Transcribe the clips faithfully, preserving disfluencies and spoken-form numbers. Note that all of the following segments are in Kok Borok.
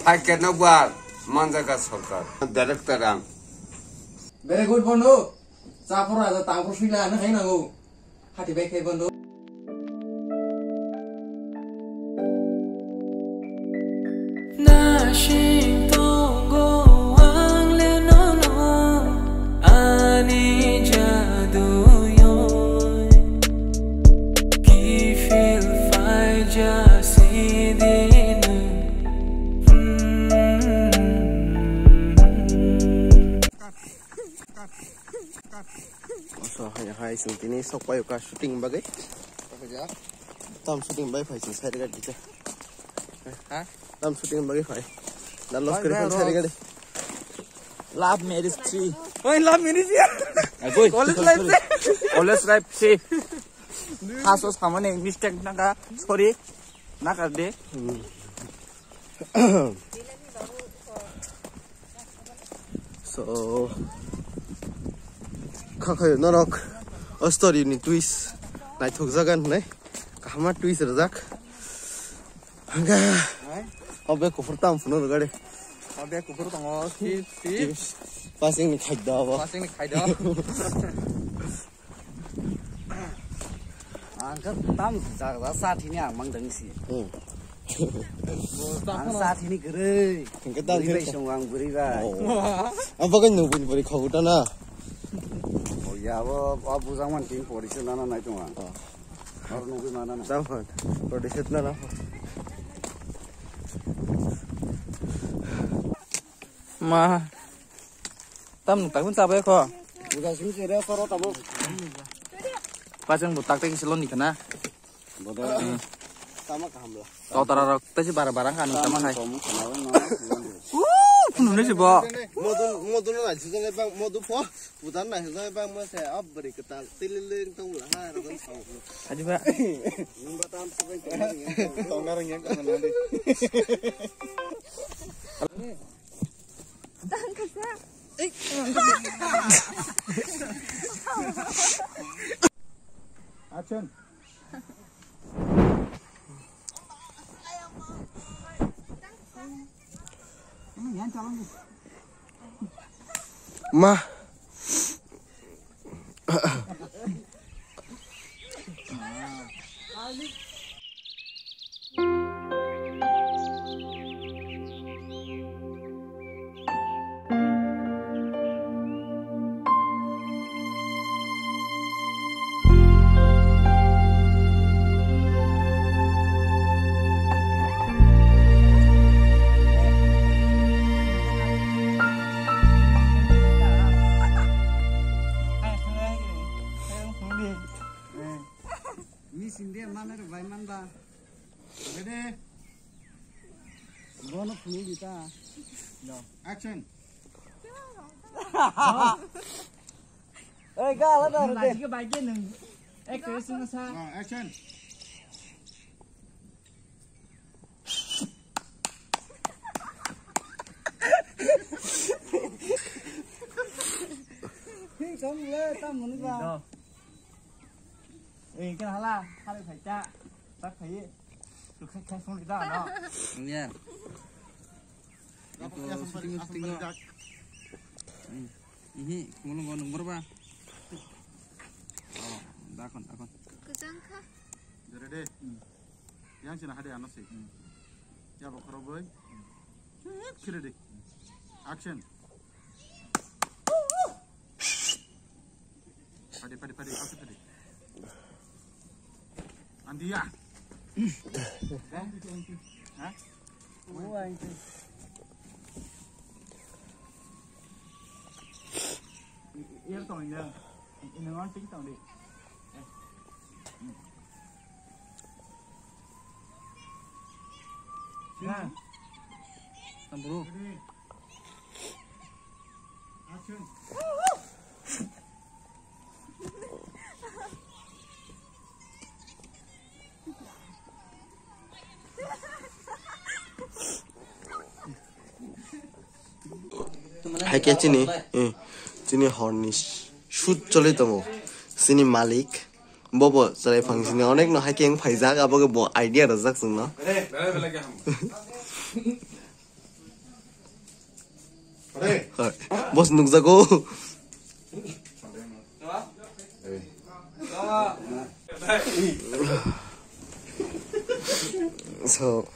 Hai keno buar, manjaga sorkar. Director ang. Very good, bondhu. Chapur aja, tangpur suila, ano hai nango. Hati bai khai, bondhu. Nasing tongo ang le nono, ani jadu yoi. Kifil faija sidinu. So, hai, hai, sing tini sok payo ka shooting bagwi. Tam shooting bai phai sing side gari dita. Ha? Tam shooting bagwi phai. Da los kare phai side gari. Love marriage three. Oi, love marriage ya. Agoi. College life se. College life se. Haso samane mistake naka. Sorry. Naka de. So, khakhayo norok o story ni twist naithok jagan hinai kahama twist rwjak. Hwnkhe o bag kuphur tam phunuk rwgadi. O bag kuphur tongo, chips, chips. Chips. Pasing ni khaido abo. Pasing ni khaido. Ang khe tam jaga sathini ang mang dang si. Hmm. Ang sathini kwrwi. Hwnkhe tam bwrwi bai song ang bwrwi bai. Oh. Ang bagwi nukbini pori khagu ta na. Oh ya, abo, abo bujang man tin pori se nana nai tong ang. Oh. Aro nukwi mana na. Tam phan. Pori se nana. Ma. Tam nung takun chabai kho. Buja simi chere soro tabo. Pachang bu tak tak isi lon dikana. Bodo. Tama kaham la. Totara rok tesi bara bara kan tama khai. Tom khana no. Uh, phunu ne si bo. Modu, modu no nai sujale bang modu pho. Budan nai sujale bang mo se ab bari ketal. Tililing tong la ha ro kan sau. Adi ba. Nung ba tam se bang tong na ring yang kan na de. Action. Ma. Mising de mana rok bai man ba. Ready? Bono phunuk di ta. No. Action. Oi, ga ala da re. Lagi ke bai ke nung. Actress nung sa. Ah, action. Hing tong le tam munu ba. Eh, kena hala, hala khai ta. Tak khai. Tu khai khai song da no. Ya. Itu shooting, shooting. Ini kumulung gonung berapa? Oh, dakon, dakon. Kejang kha. Jare de. Yang sini hade ano sih. Ya, bokro boy. Kiri de. Action. Padi, padi, padi, padi, padi. Andia. Hah? Iya tong ya. Ini ngon ting tong di. Nah. Tampuru. Haikhe chini, eh, chini horni shoot choli tongo. Chini malik, bobo chwrai phang sini onek no haikhe wng phaijak, aboge bo idea rwjak chwngno. Re, re, re, re, re. Boss nukjago. So,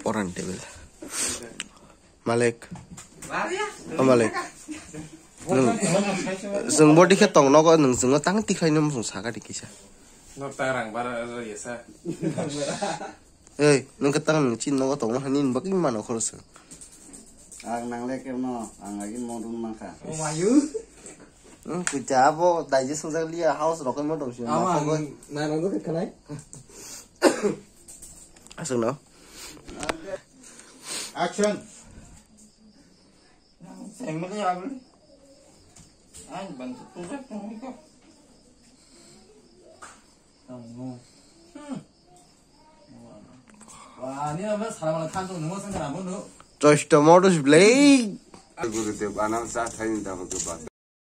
orang table. Malik. O Malik. Nwng, chwng bo dikhe tong nogo, nwng chwngno tang tikhlai nw mung saka di kisa. Nok ta rang bara rw yasa. Ei, nwng khe tang nwng chin nogo tongma hani ni bagwi mano khoro chwng. Ang nang le kemno, ang agi modun mangkha. O mayu. Hmm, kucha abo daije sojak liya house rok mo dong sio. Ama ma phogo. Ang nang nang khe khanai. Aswk no. Action. Sengmani abli. Ang ban tu tujak tong iko. Tong no. Hmm. Wah, ni apa salam than tong nunggu sang kana bono. Choice tomatoes blade. Gurudev anam sa thaini dabo ke bat.